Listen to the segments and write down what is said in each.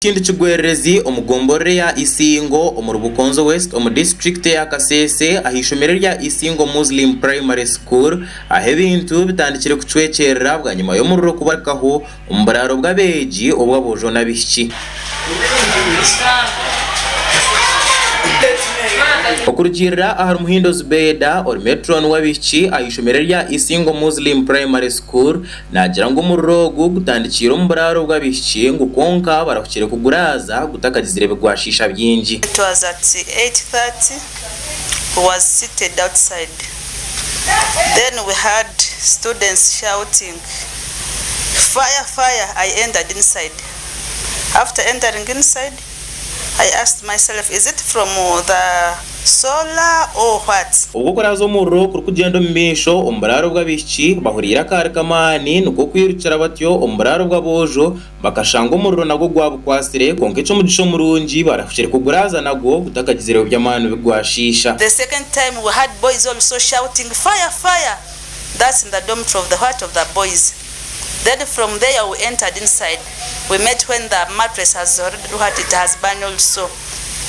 Ekindi kigwererezi omu gomborora eya Isingo omuri Bukonzo West omu disiturikiti eya Kasese ah'eishomero erya Isingo Muslim Primary School ahu ebintu bitandikire kucwekyerera bwanyima y'omuriro kubarikaho omu buraaro bw'abeegi obw'aboojo n'abaishiki. Okurugiirira ahari Muhindo Zubeda ori Metron w'abaishiki ah'eishomero erya Isingo Muslim Primary School, Naagira ngu omuriro ogu gutandikiire omu buraaro bw'abaishiki ngu kwonka barahukire kuguraaza gutakagizire bigwashiisha bingi. It was at 8:30 we was seated outside then we heard students shouting fire fire I entered inside after entering inside I asked myself is it from the solar or what? Obwo okuraaza omuriro kurikugyenda omu maisho omu buraaro bw'abaishiki, bahuriire akaari k'amaani nikwo kwirukira batyo omu buraaro bw'aboojo bakashanga omuriro nagwo gwabukwatsire kwonka eky'omugisha omurungi barahukire kuguraaza nagwo gutakagizireho by'amaani bigwashiisha. The second time we heard boys also shouting fire fire that's in the dormitory of the what of the boys. Then from there we entered inside we met when the mattress has already what it has burned also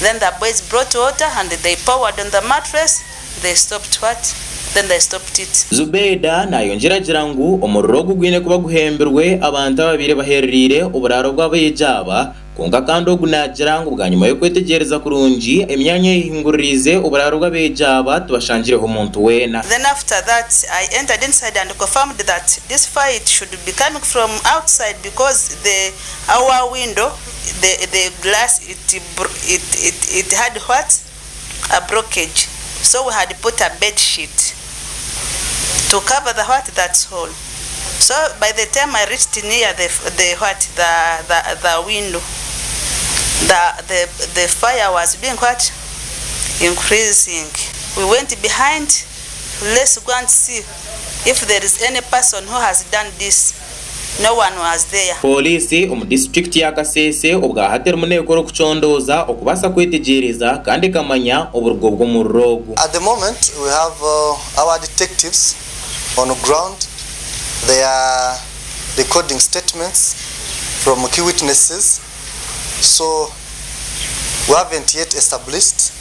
then the boys brought water and they poured on the mattress they stopped what then they stopped it. Zubeda nayongyera agira ngu omuriro ogu gwine kuba guhembirwe abantu ababaire bahereriire oburaaro bw'abeegi aba. Kwonka kandi ogu naagira ngu bwanyima y'okwetegyereza kurungi emyanya eyehinguririize oburaaro bw'abeegi aba tibashangireho muntu weena. Then after that I entered inside and confirmed that this fire it should be coming from outside because the our window the the glass it it it it had what a blockage so we had put a bed sheet to cover the what that hole so by the time I reached near the the what the the the window the the the fire was doing what increasing we went behind let's go and see if there is any person who has done this no one was there. Pooriisi omu disiturikiti ya Kasese obwahati erimu nekora okucondooza okubaasa kwetegyereza kandi ekamanya oburugo bw'omuriro ogu. At the moment we have our detectives on ground, they are recording statements from key witnesses, so we haven't yet established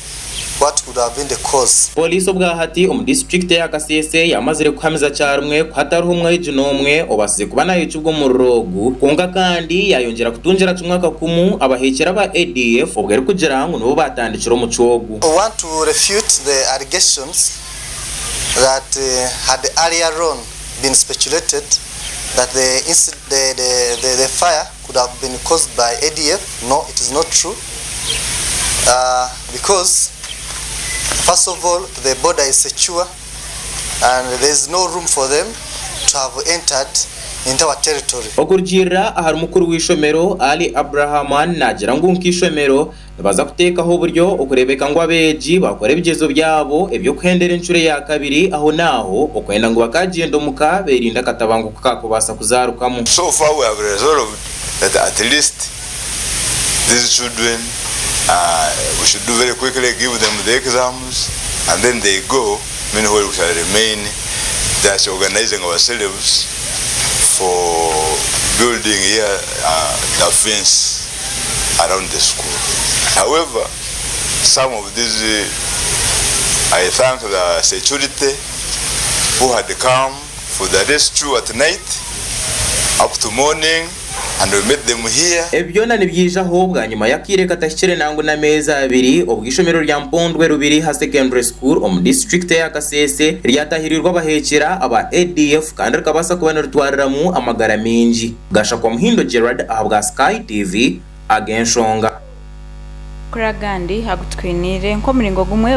what could have been the cause. Pooriisi obwahati omu disiturikiti eya Kasese yamazire kuhamiza kyarumwe ku hatariho omwegi n'omwe obaasize kuba nayokibwa omuriro ogu kwonka kandi yayongyera kutungira kimwe akakumu abahekyera aba ADF obwo erikugira ngu nibo baatandikire omucwe ogu. We want to refute the allegations that had earlier on been speculated that the the the the fire could have been caused by ADF, no it is not true because first of all the border is secure and there is no room for them to have entered into our territory. Okurugiirira ahari mukuru w'eishomero, Ali Abrahaman naagira ngu nk'eishomero Nibaza kuteekaho oburyo okureebeka ngu abeegi baakora ebigyezo byabo eby'okuhendera encuro eya kabiri ahonaaho okwenda ngu bakaagyenda omuka beerinde akatabanguko kaakubaasa kuzaarukamu. So far we have resolved that at least these children we should do very quickly give them the exams and then they go meanwhile we shall remain just organizing ourselves for building here the fence. around the school. However, some of these, I thank the security who had come for the rescue at night up to morning and we met them here. Ebi byona nibyijaho bwanyima y'akaire katahikire nangwa n'ameezi abiri obwo eishomero rya Mpondwe Rubiriha Secondary School omu disiturikiti eya Kasese ryatahirirwe abaheekyera aba ADF kandi rikabaasa kuba niritwariramu amagara maingi. Gashakwa Muhindo Gerald ahabwa Sky TV, Ag'enshonga. Amakuru agandi agu twiniire nk'omuringo gumwe.